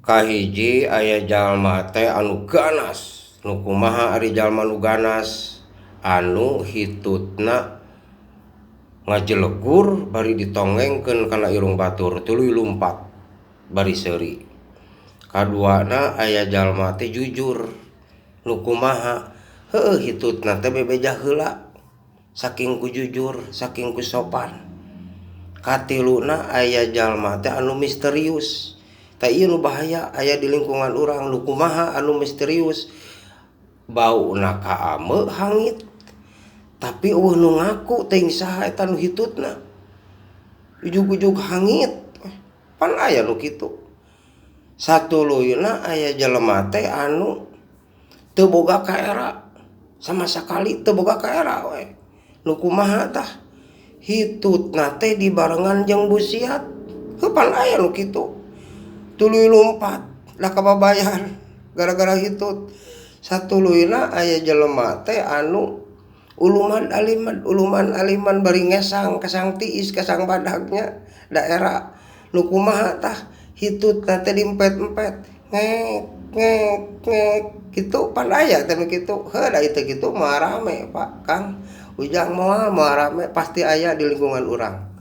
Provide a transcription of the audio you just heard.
Kahiji aya jalma teh anu ganas, nu kumaha ari jalma nu ganas? Anu hitutna ngajelegur bari ditonggengkeun kana irung batur tuluy lumpat bari seuri. Kaduana aya jalma teh jujur, nu kumaha? Heueuh hitutna teh bebeja heula saking ku jujur, saking ku sopan. Katiluna aya jalma teh anu misterius. Tah ieu nu bahaya aya di lingkungan urang, nu kumaha anu misterius? Bauna kaame hangit tapi eueuh nu ngaku teuing saha eta nu hitutna. Ujug-ujug hangit, pan aya nu kitu. Satuluyna aya jelema teh anu teu boga kaera, sama sakali teu boga kaera we. Nu kumaha tah? Hitutna teh dibarengan jeung busiat, heuh pan aya nu kitu. Tuluy lumpat da kababayan gara-gara hitut. Satuluyna aya jelema teh anu uluman aliman, uluman aliman bari ngesang, kesang tiis, kesang badagnya daerah. Nu kumaha tah? Hitutna teh diempet-empet, ngek ngek ngek kitu pan aya teh nu kitu. Heuh da ieu teh kitu moal rame Pak, Kang. Ujang moal moal rame pasti aya di lingkungan urang.